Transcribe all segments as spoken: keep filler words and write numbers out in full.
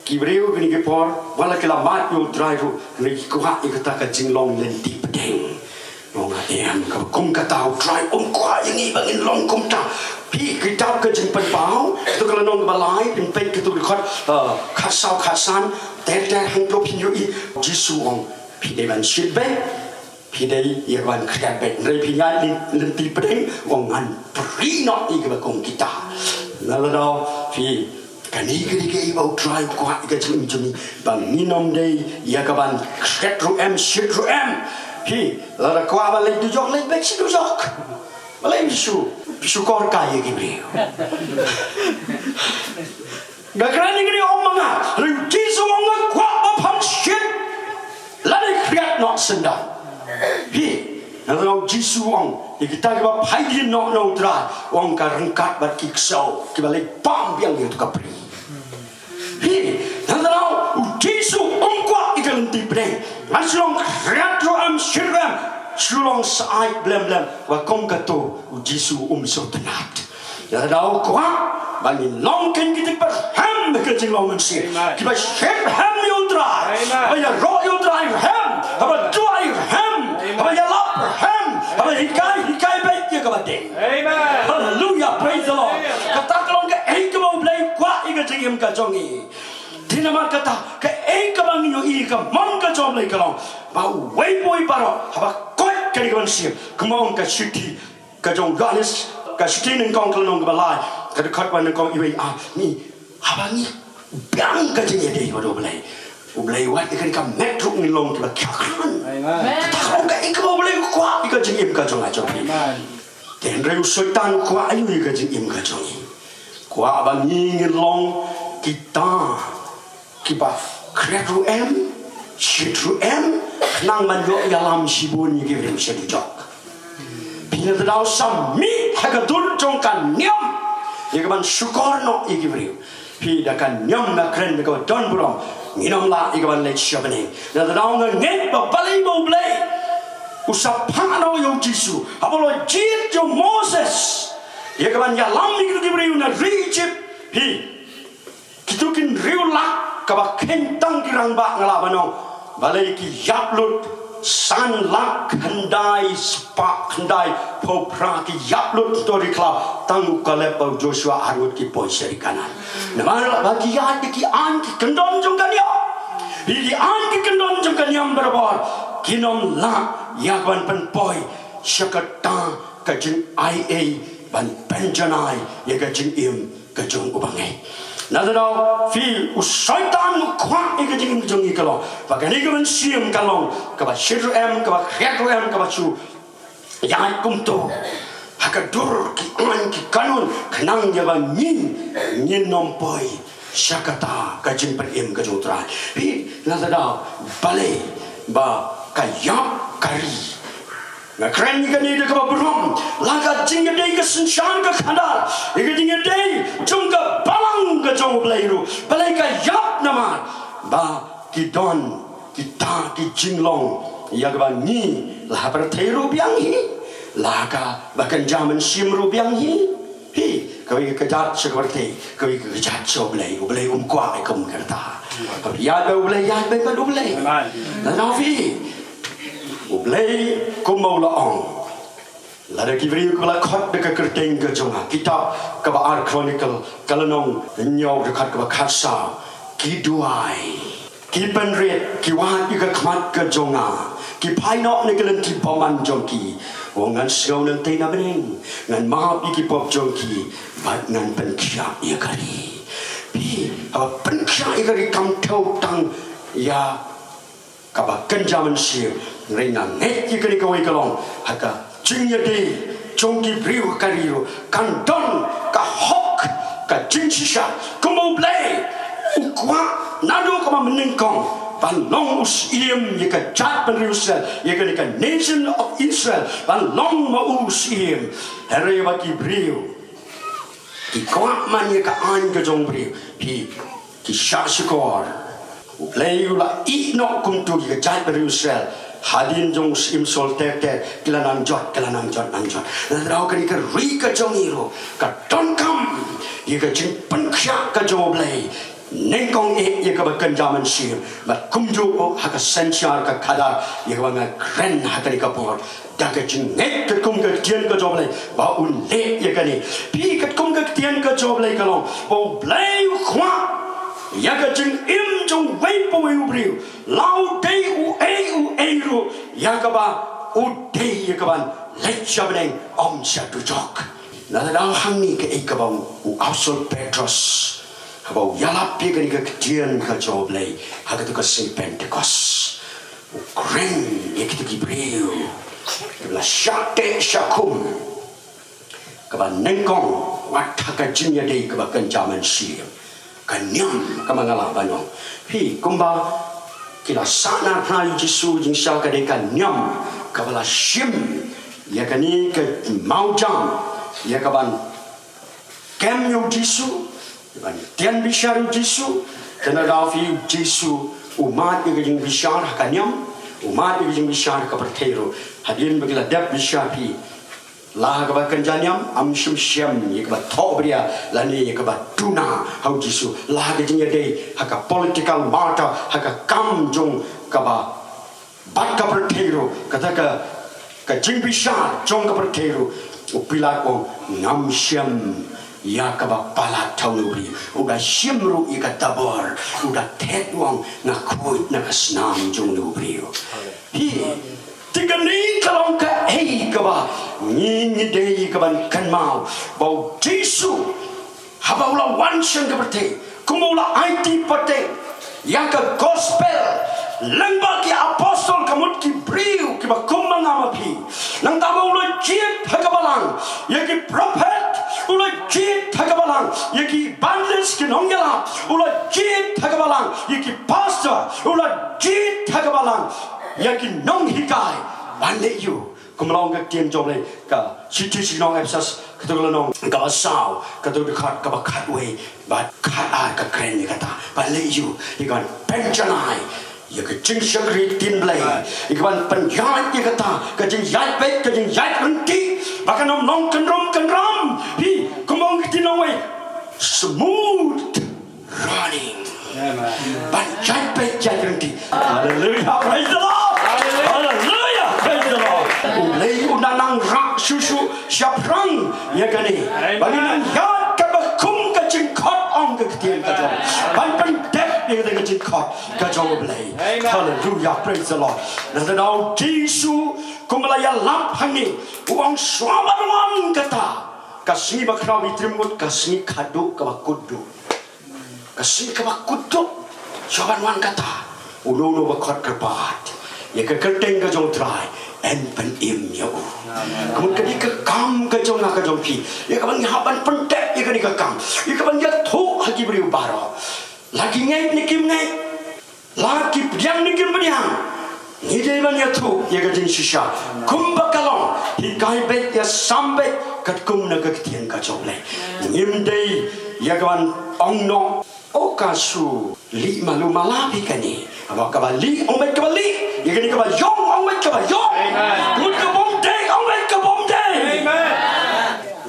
Ki briew kine ki por, wat la ki la mad ïa U Trai ruh, hynrei ki kwah ïa kata ka jinglong lynti pdeng. Ong nga em, ka kum kata U Trai um kwah ïa ngi ba ngin long kumta. Phi, kitab ka Jingpynpaw, kito ka lynnong kaba lai, phin peit kito ki dkhot, uh, khatsaw khatsan, ter ter hangto phin ïohi. Jisu ong, phi dei ban shit beit, phi dei ïa ka ban khriat beit. Hynrei phi ïaid lynti pdeng, ong ngan prie noh ïa kiba kum kita. Nalor phi, kane ka dei kaei ba U Trai u kwah ïa ka jingim jong ngi, ba ngin ym dei ïa ka ban khriat ruh em, shit ruh em. Phi, lada kwah ban leit dujok, leit beit sha dujok. Balei phi shu, phi shu kor kai ïa ki briew. Nga kren ïa kane ym ma nga, hynrei U Jisu u ong nga kwah ba phan shit. Lane khriat noh syndon. Hi, nalor U Jisu u ong ïa kita kiba phai dien noh na U Trai, u ong ka ryngkat bad ki ksew kiba leit bam biang ïa uto ka bri. Hi, nalor U Jisu um kwah ïa ka lynti pdeng. Ngan shu long khriat ruh em, shit ruh em, shu long syaid blem blem. Ba kum kato U Jisu um sngewtynnat. Ïa lada u kwah ba ngin long kin kita kiba rhem ha ka jinglong mynsiem. Amen. Kiba shit rhem ïa U Trai. Amen. Ba ïaroh ïa U Trai rhem. Haba duwai rhem. Amen. Haba ïalap rhem. Haba hikai, hikai beit ïa kaba dei. Amen. Hallelujah, praise the Lord. Hallelujah. Kata ka long kaei kaba U Blei u kwah ïa ka jingim ka jong ngi. Te namar kata, kaei kaba ngi ïohi ka mon ka jong U Blei ka long ba uwei pa uwei baroh haba koit kane ka mynsiem, kumba ong ka shithi ka jong u Ïoannis, ka shithi nyngkong ka lynnong kaba lai, ka dkhot ba nyngkong, iwei, ah, ngi, haba ngi biang ka jingïadei bad U Blei, U Blei u wad ïa kane ka met ruh ngin long kiba khia khlaiñ. Amen. Kata ka long kaei kaba U Blei u kwah ïa ka jingim ka jong nga jong phi. Amen. Te hynrei u Soitan u kwah aïu ïa ka jingim ka jong ngi? Kwah ba ngi ngin long kita kiba khriat ruh em, shit ruh em, khnang ban ïoh ïalam shibun ïa ki briew sha dujok. Phi, nangta daw sa mih ha ka dur jong ka niam ïa ka ban shukor noh ïa ki briew. Phi, da ka niam nga kren da kaba don burom, ngin ym lah ïa ka ban leit sha bneng. Nangta daw nga ngeit ba balei ba U Blei u sa phah noh ïa U Jisu haba u la jied ïa u Moses ïa ka ban ïalam ïa kito ki briew na ri Ijipt. Phi, kito ki hynriew lak kaba kheiñ tang ki rangbah, nga lah ban ong, balei ki ïap lut san lak khyndai spah khyndaiphew phra, ki ïap lut to ri khlaw, tang u Kaleb bad u Joshua ar ngut ki poi sha ri Kanaan. Namar ba ki ïaid da ki aiñ ki kyndon jong ka niam. Ki aiñ ki kyndon jong ka niam barabor kin ym lah ïa ka ban pynpoi sha kata ka jingaiei ban pynjanai ïa ka jingim ka jong u bangeit. Nangta daw phi, u Soitan u kwah ïa ka jingim ka jong ngi ka long ba kane ka mynsiem ka long kaba shit ruh em, kaba khriat ruh em, kaba shu ïaid kumto ha ka dur ki aiñ ki kanun, khnang ïa ba ngi ngin ym poi sha kata ka jingpynim ka jong U Trai. Phi, nangta daw balei ba ka ïap ka ri? Nga kren ïa kane da kaba burom, la ka jingïadei ka synshar ka khadar, ïa ka jingïadei jong ka balang ka jong U Blei ruh, balei ka ïap? Namar ba ki don kita ki jinglong ïa kaba ngi, la ha pyrthei ruh biang hi, la ha kaba kynja mynsiem ruh biang hi. Phi, kawei ka kjat sha ka pyrthei, kawei ka kjat sha U Blei, U Blei um kwah ïa ka, um kyrta. Ïa ba U Blei, ïa ba, ba U Blei. Amen. Nangta phi, U Blei kumba u la ong, lada ki briew kiba la khot da ka kyrteng ka jong nga, kitab kaba ar Chronicle, ka lynnong hynñiew, dkhot kaba khatsaw, ki duwai, ki pynrit, ki wad ïa ka khmat ka jong nga, ki phai noh na ka lynti bymman jong ki, u ong ngan sngew na bneng, ngan map ïa ki pop jong ki, bad ngan pynkhiah ïa ka ri. Phi, haba pynkhiah ïa ka ri kam thew tang ïa kaba kynja mynsiem, hynrei nga ngeit ïa kane kawei ka long ha ka jingïadei jong ki briew ha ka ri ruh kan don ka hok, ka jingshisha. Kumba U Blei u kwah naduh kaba mynnyngkong ban long u syiem ïa ka jaitbynriew Israel, ïa kane ka nation of Israel, ban long ma u syiem. Hynrei ba ki briew ki kwah man ïa ka aiñ ka jong u briew, phi, ki shah shkor. U Blei u la ïeh noh kumto ïa ka jaitbynriew Israel. Hadien jong u syiem Saul ter ter ki la nang jot, ki la nang jot, nang jot. Nangta daw kane ka ri ka jong ngi ruh ka donkam ïa ka jingpynkhiah ka jong U Blei. Nyngkong eh ïa kaba kynja mynsiem, bad kumjuh ha ka synshar ka khadar ïa kaba nga kren ha kane ka por. Da ka jingngeit katkum ka ktien ka jong U Blei ba un leh ïa kane. Phi, katkum ka ktien ka jong U Blei ka long ba U Blei u kwah ïa ka jingim jong uwei pa uwei u briew. La u dei uei uei ruh, ïa kaba u dei ïa kaban leit sha bneng, ym sha dujok. Nalor hangne kaei kaba u Apostol Petros haba u ïalap ïa kane ka ktien ka jong U Blei ha kato ka sngi Pentekost. U kren ïa kito ki briew kiba la shah teh shah khum, kaba nyngkong wat ha ka jingïadei kaba kynja mynsiem. Ka niam kaba nga lah ban ong, phi, kumba ki la sahnarphna ïa U Jisu, jingshisha ka dei ka niam kaba la shim ïa kane ka mawjam, ïa kaban kem ïa U Jisu, ban tian bishar ïa U Jisu. Te nalor phi, U Jisu u mad ïa ka jingbishar ha ka niam, u mad ïa ka jingbishar ha ka pyrthei ruh. Hadien ba ki la dep bishar, phi, la ha kaba kynja niam, ym shym shem ïa kaba thohbria lane ïa kaba duna ha U Jisu. La ha ka jingïadei ha ka political matter, ha ka kam jong kaba bad ka pyrthei ruh, kata ka, ka jingbishar jong ka pyrthei ruh. U Pilat u ong, ngam shem ïa kaba palat ha une u briew. U da shim ruh ïa ka dabor, u da thet, u ong, nga khuid na ka snam jong une u briew. Phi, te kane ka long kaei kaba ngi, ngi dei kaban kynmaw ba U Jisu haba u la wan sha ka pyrthei, kumba u la aiti pateng ïa ka gospel lyngba ki apostol, ka mut ki briew kiba kum ma nga ma phi. Nangta ba u la jied ha ka balang ïa ki prophet, u la jied ha ka balang ïa ki evangelist, ki nongïalap, u la jied ha ka balang ïa ki pastor, u la jied ha ka balang ïa ki nonghikai. Ban leh aïu? Kumba la ong ka ktien jong U Blei, ka shithi sha ki nong Ephesus, kato ka lynnong kaba saw, kato ka dkhot kaba khatwei bad khatar ka kren ïa kata. Ban leh aïu? Ïa kaban pynjanai ïa ka jingshakri ktien Blei, ïa kaban pynïaid ïa kata ka jingïaid beit, ka jingïaid ryntih, ba kan ym long kynrum kynram. Phi, kumba ong ka ktien nongwei, smooth running. Amen. Ban ïaid beit ïaid ryntih. Hallelujah, praise the Lord. Hallelujah, praise the Lord. U Blei u nang nang rah shuh shuh shaphrang ïa kane. Amen. Ban nang ïaid katba kum ka jingkhot, ong ka ktien ka jong. Ban pyndep ïa kata ka jingkhot ka jong U Blei. Amen. Hallelujah, praise the Lord. Nangta U Jisu kumba la ïalap hangne, u ong, shuwa ban wan kata, ka sngi ba khraw, i triem ngut, ka sngi khadduh kaba kut duh. Ka sngi kaba kut duh, shuwa ban wan kata, uno uno ba khot kyrpad ïa ka kyrteng ka jong U Trai, yn pynim ïa u. Ka mut ka dei ka kam ka jong nga ka jong phi, ïa kaban ngi hap ban pyndep ïa kane ka kam, ïa kaban ïathuh ha ki briew baroh. La ki ngeit ne kim ngeit, la ki pdiang ne kim pdiang, ngi dei ban ïathuh ïa ka jingshisha kumba ka long. Hikai beit, ïasam beit katkum na ka ktien ka jong U Blei. Ngim dei ïa kaban ong noh, o ka shu lih malu mala phi kane. Haba kaba lih, ong beit kaba lih. Ïa kane kaba ïong, ong beit kaba ïong. Amen. Ka mut ka bym dei, ong beit ka bym dei. Amen.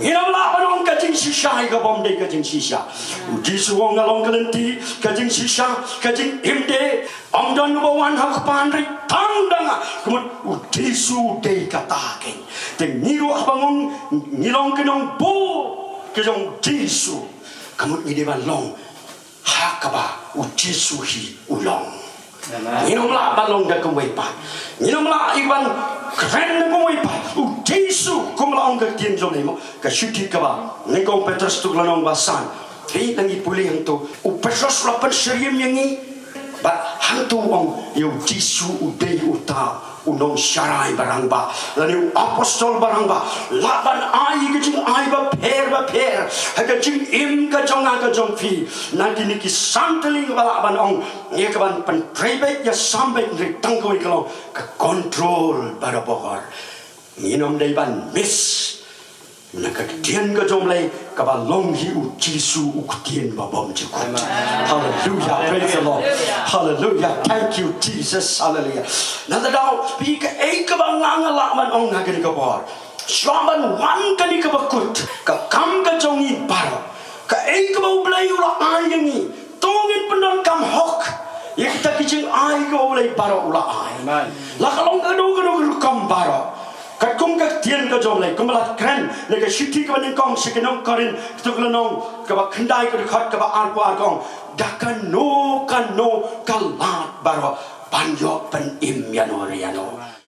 Ngin ym lah ban ong ka jingshisha ïa ka bym dei ka jingshisha. U Jisu u ong, nga long ka lynti, ka jingshisha, ka jingim de. Ym don uba wan ha u Kpa hynrei tang da nga. Ka mut U Jisu u dei kata keiñ. Te ngi ruh haba ngi ong ngi long ki nongbuh ka jong U Jisu, ka mut ngi dei ban long ha kaba U Jisu hi u long. Amen. Ngin ym lah ban long da kumwei pat. Ngin ym lah ïa ban kren da kumwei pat. U Jisu, kumba la ong ka ktien jong U Blei mo, ka shithi kaba nyngkong Petros, kato ka lynnong ba san. Phi, lada ngi pule hangto, u Petros u la pynsyriem ïa ngi. Bad hangto u ong ïa U Jisu u dei uta u nongsharai ba rangbah, lane u apostol ba rangbah, lah ban ai ka jingai bapher bapher ha ka jingim ka jong nga ka jong phi. Na kine ki san tylli ba lah ban ong, ïa kaban pyntrei beit, ïasam beit, hynrei tang kawei ka long, ka control barabor. Ngin ym dei ban miss na ka ktien ka jong U Blei kaba long hi U Jisu u ktien ba bymjukut. Amen. Hallelujah, praise the Lord. Hallelujah, thank you Jesus. Hallelujah. Nangta daw phi, kaei kaba nga nga lah ban ong ha kane ka por, shuwa ban wan kane kaba kut, ka kam ka jong ngi baroh, kaei kaba U Blei u la ai ïa ngi, To ngin pyndonkam hok ïa kita ki jingai kiba U Blei baroh u la ai. Amen. La ka long kano kano ka rukom baroh. Katkum ka ktien ka jong U Blei, kumba la kren na ka shithi kaba nyngkong sha ki nong Korinth, kata ka lynnong kaba khyndai, ka dkhot kaba arphew ar, ka ong, da kano kano ka lad baroh ban ïoh pynim ïano ïano.